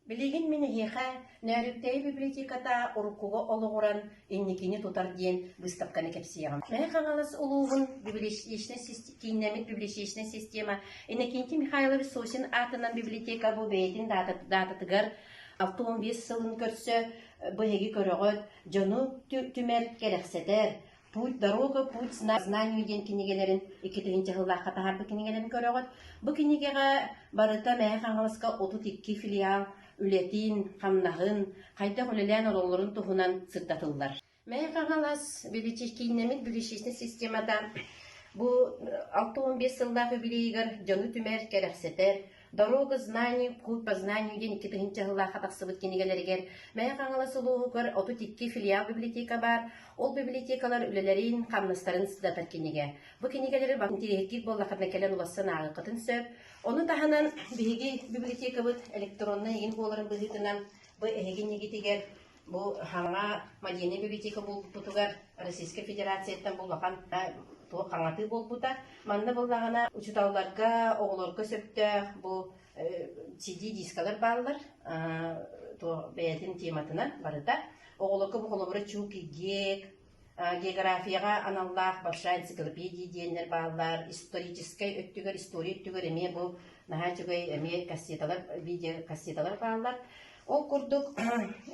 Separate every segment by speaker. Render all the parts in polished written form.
Speaker 1: Билигин мин эһиэхэ Нөөрүктэйи библиотеката уруккуга олоҕуран инникини тутар диэн быыстапканы кэпсиэҕим. Мэҥэ Хаҥалас улууһун библиотечнай кииннэммит библиотечнай система Иннокентий Михайлович Сосин аатынан библиотека бу бэйэтин даататыгар 65 сылын көрсө бу эһиги көрөҕүт, дьону түмэр, кэрэхсэтэр, Путь дорога, путь знанию диэн кинигэлэрин 2000 сыллаахха таһаарбыт кинигэлэрин көрөҕүт. Бу кинигэҕэ барыта Мэҥэ Хаҥаласка 32 филиал үлэтин, хамнаһын, хайдах үлэлээн олороллорун туһунан сырдатыллар. Мэҥэ Хаҥалас кииннэммит библиотечнай системата бу 65 сыллаах юбилейыгар дьону түмэр, кэрэхсэтэр, Дорога знаний, путь по знанию диэн 2000 сыллаахха тахсыбыт кинигэлэригэр Мэҥэ Хаҥалас улууһугар 32 филиал библиотека баар. Ол библиотекалар үлэлэрин, хамнастарын сырдатар кинигэ. Бу кинигэлэри интириэһиргиир буоллаххытына кэлэн уларсан ааҕыаххытын сөп. Ону таһынан биһиги библиотекабыт электроннай игин буоларын быһыытынан бу эһиги иннигитигэр Бу хаҥа модельнай библиотека буолбутугар Российскай Федерацияттан бу улахан туох хаҥатыы буолбута. Манна буоллаҕына учууталларга, оҕолорго сөптөөх бу CD-дискалар бааллар бэйэтин тематынан барыта. Оҕолорго бу холобура Чук и Гек, Географияҕа аналлаах большая энциклопедия диэннэр бааллар. Историческай өттүгэр, история өттүгэр эмиэ бу наһаа үчүгэй эмиэ кассеталар, видеокассеталар бааллар. Ол курдук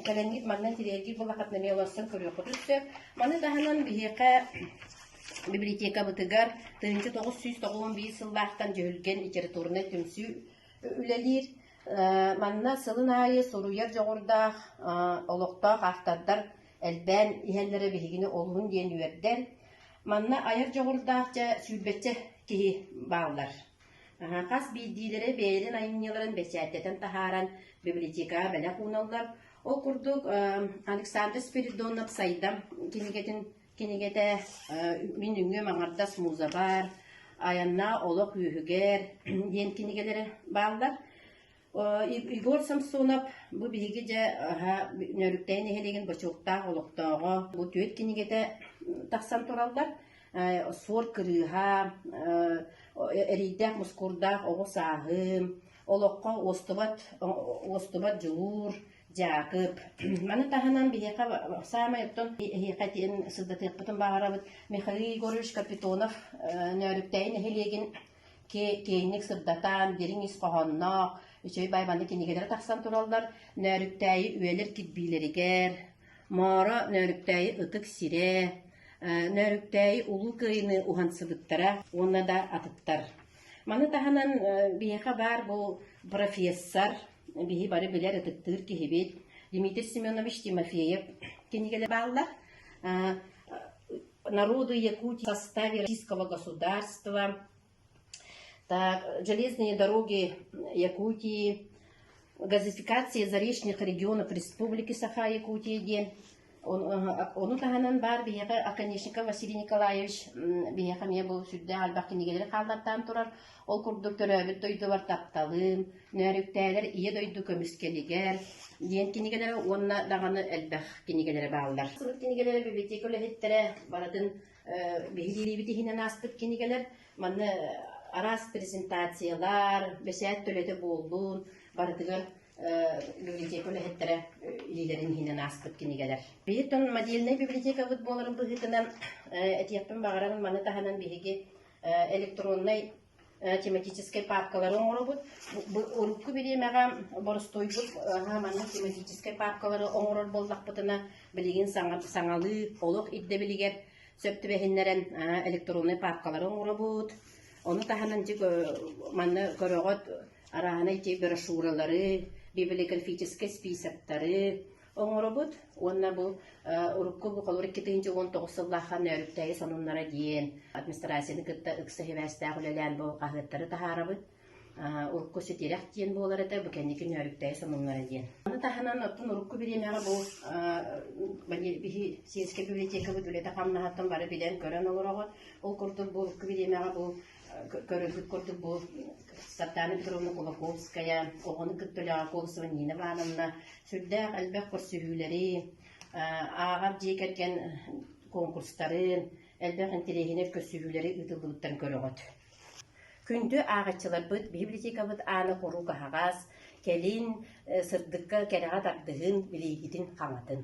Speaker 1: кэлэҥҥит манна интириэһиргиир буоллаххытына эмиэ олорсон көрүөххүтүн сөп. Маны таһынан биһиэхэ библиотекабытыгар 1991 сыллаахтан Дьүһүлгэн литературнай түмсүү үлэлиир. Манна сылын аайы суруйар дьоҕурдаах олохтоох автордар элбээн иһэллэрэ биһигини олуһун диэн үөрдэр. Манна айар дьоҕурдаах дьэ сүүрбэччэ киһи бааллар. Хас биирдиилэрэ бэйэлэрин айымньыларын бэчээттэтэн таһааран библиотекаҕа бэлэх ууналлар. Ол курдук Александр Спиридонов «Сайдам» кинигэтин кинигэтэ «Мин үҥүөм аҥардас музабар», «Айаннаа олох үөһүгэр» диэн кинигэлэрэ бааллар. Егор Самсонов бу биһиги дьэ Нөөрүктээн нэһилиэгин бочуоттаах олохтооҕо бу түөрт кинигэтэ тахсан тураллар. Суор кырыыһа, эриирдээх мускуурдаах оҕо сааһым, олоххо уостубат уостубат дьулуур, Дьаакып. Маны таһынан биһиэхэ саамай оттон эһиэхэ этиэн сырдатыахпытын баҕарабыт Михаил Егорович Капитонов Нөөрүктээн нэһилиэгин киэҥник сырдатан, дириҥ ис хоһоонноох, үчүгэй баай кинигэлэрэ тахсан тураллар. Нөөрүктээйи үйэлэр кирбиилэригэр, Моро Нөөрүктээйи ытык сирэ, Нөөрүктээйи Улуу Кыайыыны уһансыбыттара уонна да атыттар. Маны таһынан биһиэхэ баар бу профессор, биһи бары билэр ытыктыыр киһибит Дмитрий Семенович Тимофеев кинигэлэр бааллар. Народы Якутии в составе Российского государства, так, железные дороги Якутии, газификация заречных регионов Республики Саха-Якутия диэн ону таһынан баар биһиэхэ Оконешников Василий Николаевич биһиэхэ эмиэ бу сүрдээх элбэх кинигэлэри хааллартаан турар. Ол курдук төрөөбүт дойдубар тапталым, Нөөрүктээлэр Ийэ дойду көмүскэлигэр диэн кинигэлэрэ уонна даҕаны элбэх кинигэлэрэ бааллар. Кинигэлэрэ библиотека үлэһиттэрэ барытын биһиги иһинэн ааспыт кинигэлэр. Манна араас презентациялар, бэчээт төлөтө буоллун, барытыгар библиотека үлэһиттэрэ илиилэрин иһинэн ааспыт кинигэлэр. Биһиги модельнай библиотекабыт буоларын быһыытынан этиэхпин баҕарабын, маны таһынан биһиги электроннай тематическай паапкалары оҥоробут. Урукку бириэмэҕэ боростуойбут маннык тематическай паапкалары оҥорор буоллахпытына, билигин саҥалыы олох ирдэбилигэр сөп түбэһиннэрэн электроннай паапкалары оҥоробут. Ону таһынан манна көрөҕүт арааһынай брошюралары, библиографическай списоктары оҥоробут уонна бу урукку бу холобур 2019 сыллаахха Нөөрүктээйи сонуннара диэн администрацияны кытта ыкса сибээстээх үлэлээн бу хаһыаттары таһаарабыт. Урукку Ситирэх диэн буолар этэ, бу кэнники Нөөрүктээйи сонуннара диэн. Ону таһынан оттон урукку бириэмэҕэ бу биһи сельскэй библиотекабыт үлэтэ хамнаһыттан бары билэн-көрөн олороҕут. Ол курдук бу урукку бириэмэҕэ бу көрөргүт курдук бу Сардана Петровна Кулаковская, оҕону кытта үлэҕэ Колосова Нина Ивановна сүрдээх элбэх көрсүһүүлэри, ааҕар дьиэ кэргэн конкурстарын, элбэх интэриэһинэй көрсүһүүлэри ыытыллыбыттарын көрөҕүт. Күндү ааҕаччыларбыт, библиотекабыт аана куруук аһаҕас. Кэлин сырдыкка кэрэҕэ тардыһын, билиигитин хаҥатын.